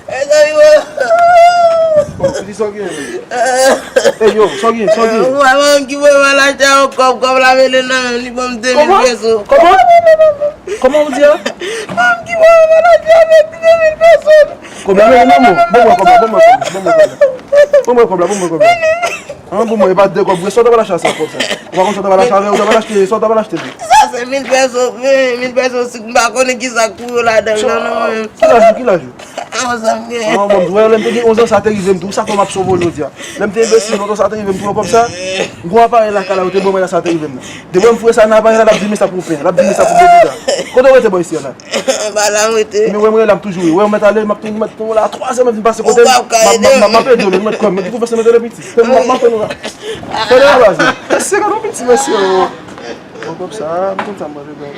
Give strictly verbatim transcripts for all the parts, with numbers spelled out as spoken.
Mezanmi, wo. Oh, piti, sa w gen? Ey, yo, sa w gen? Sa w gen? Mwen menm ki mwen, mwen al achte yon kòb, kòb la mele nan men m, li ban m de mil peso. Kòman? Kòman ou di a? Mwen menm ki mwen, mwen al achte avèk de mil peso. Kòb la mele nan men w. Ban mwen kòb la, ban mwen kòb la, ban mwen kòb la. Ban mwen kòb la, ban mwen kòb la. An, bon, mwen, e pa de kòb vre, sa w ta pral achte a sa, kòb sa? Ou pa konn sa w ta pral achte avè l, ou ta pral achte, sa w ta pral achte tou? Sa se mil peso, mil peso sik, m pa konnen ki sa k pou yo ladan l, non, non, mwen. Ki laj ou, ki laj ou? Onz an m gen. An, bon, wè, lè m te gen onz an, sa te rive m tou, sa fè m ap sove w jodi a. Lè m te enbesil, lontan sa te rive m tou, kòb sa, gwo aparèy lakay la, yo te ban mwen la, sa te rive m nan. Depi m foure sa nan aparèy la, l ap di, "Men sa pou w pen, l ap di, "Men sa pou w bebe la." Kote w rete bò isi a la? Anba la m rete. Men wè, mwen la, m toujou ri. Wè, w mèt ale, m ap, m ap, m ap, la, twa zè, m ap vin pase kote m, m ap, m ap, m ap ede w, mèt kò m, mèt di pou fè se mèt ale piti. M ap, m ap fè nou la. Fè nou la, baz. Se ka nou piti, mesye, o. Bon, kòb sa, m konn sa, m manje, baz.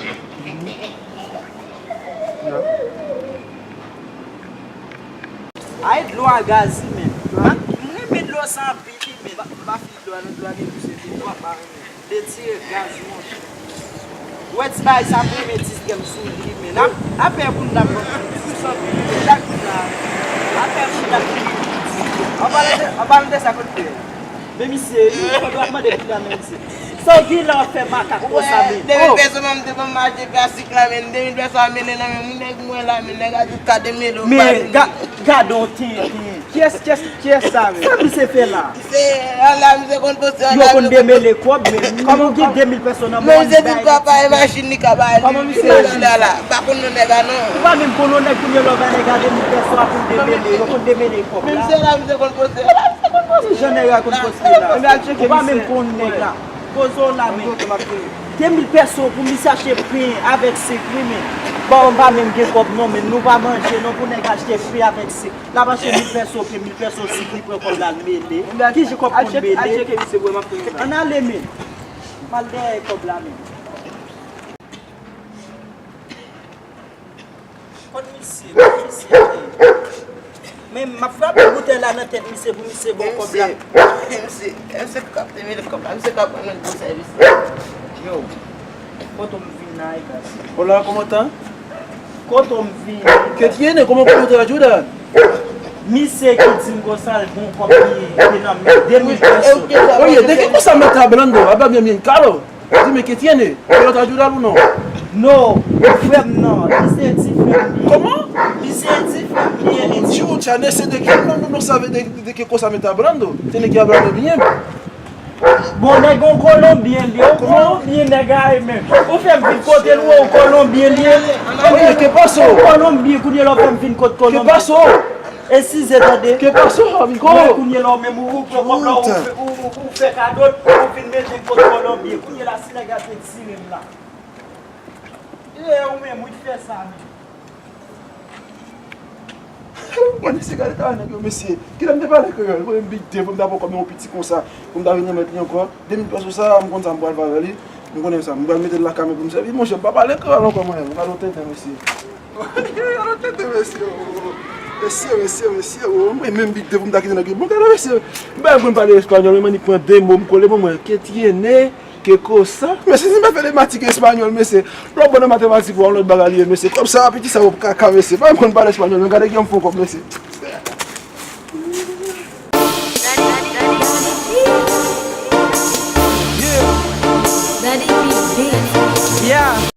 Ya. Ay, dlo a gazi, men. M renmen dlo sa anpil, wi, men. M pa, m pa fini dlo a, non, dlo a gen gout, se dlo a pa renmen. Detire gaz, monchè. Ou wè ti bagay sa, m renmen distrè m sou li, men. Ap-, apre moun t ap pran plis anpil, men chak jou sa, apre moun t ap pran plis. An palan de, an palan de sa, kote w ye? Men misye, li, fò w ap mande pou la, men misye. Sa w gen la w ap fè makak konsa, men. De mil pèso, manm te ban m mache klasik la, men. De mil pèso a mele nan men m, nèg mwen la, men. Nèg a di ka demele w. Men, ga-, gade yon tenten. Kiyès, kiyès, kiyès sa, men? Sa misye fè la? Se, ala, misye konn poste, ala, yo konn demele kòb, men. Kòman w gen de mil pèso nan men w? Men misye di l ka pare machin, li ka pare li. Kòman misye la, la, la. Pa konn non nèg a, non. Ou pa menm konn non nèg, kounye a w ba nèg a de mil pèso a pou l demele. Yo konn demele kòb la. Men misye la, misye konn poste, ala, misye konn poste. Ki jan nèg a konn poste la? Ou pa menm konn nèg la. Poze w la, men. De mil pèso pou misye achte pen avèk sik, wi, men. Bon, m pa menm gen kòb, non, men. Nou pa manje, non, pou nèg achte pen avèk sik. L ap achte mil pèso pen, mil pèso sik, li pran kòb la, l mele. Ki jan kòb konn mele? Ann ale, men. M al dèyè kòb la, men. Kot misye? Kot misye ye? Men m ap frape boutèy la nan tèt misye pou misye bon kòb la. Misye, misye, misye k ap demele kòb la, misye ka pran lòt bon sèvis. Yo, kote m vin la, e gaz. Hola, ¿cómo está? Kote m vin? ¿Qué tiene? ¿Cómo puedo ayudar? Misye ki di m konsa l bon kòb li te nan men, de mil pèso. Oye, ¿de qué cosa me está hablando? Habla bien, bien claro. Dime, ¿qué tiene? ¿Puedo ayudar o no? No, frè m nan, li se di frè m li. ¿Cómo? Li se di frè m li, li di. Chucha, no sé de qué, no, no, no sabe de, de qué cosa me está hablando. Tiene que hablarme bien. Bon, nèg yon Kolonbyen li, yon Kolonbyen nèg a ye menm. Ou fè m vin kote l, ou yon Kolonbyen li ye. Oye, ¿qué pasó? Yon Kolonbyen, kounye la w fè m vin kot Kolonbyen. ¿Qué pasó? E sizè, tande. ¿Qué pasó, amigo? Mwen kounye la w menm ou, ou pran kòb la, ou fè, ou, ou, ou fè kado, ou vin mete m kot Kolonbyen. Kounye la si nèg la te tire m la. E ou menm, ou t fè sa menm. Mwen mesye, gade ta nèg yo, mesye. Kilè m te pale kreyòl? Mwen menm Big Dave, pou m ta pran kòb yon piti konsa, pou m ta vin remèt li ankò. De mil pèso sa, m konn sa m pral fè avè li. M konnen sa, m pral mete l lakay mwen pou m sèvi. Monchè, m pa pale kreyòl ankò mwen menm. Gade yon tenten, mesye. Gade yon tenten, mesye, o. Mesye, mesye, mesye, o. Mwen menm Big Dave, pou m ta kite nèg yo. Bon, gade mesye. M pa konn pale espanyòl, men m annik pran de mo, m kole pou mwen. Que tiene? Qué cosa? Mesye, si m pa fè de matik espanyòl, mesye. Lè w bon nan matematik, w a yon lòt bagay li ye, mesye. Kòb sa, piti sa, yo kaka, mesye. Pa menm konn pale espanyòl, men gade kijan m fè yon kòb, mesye.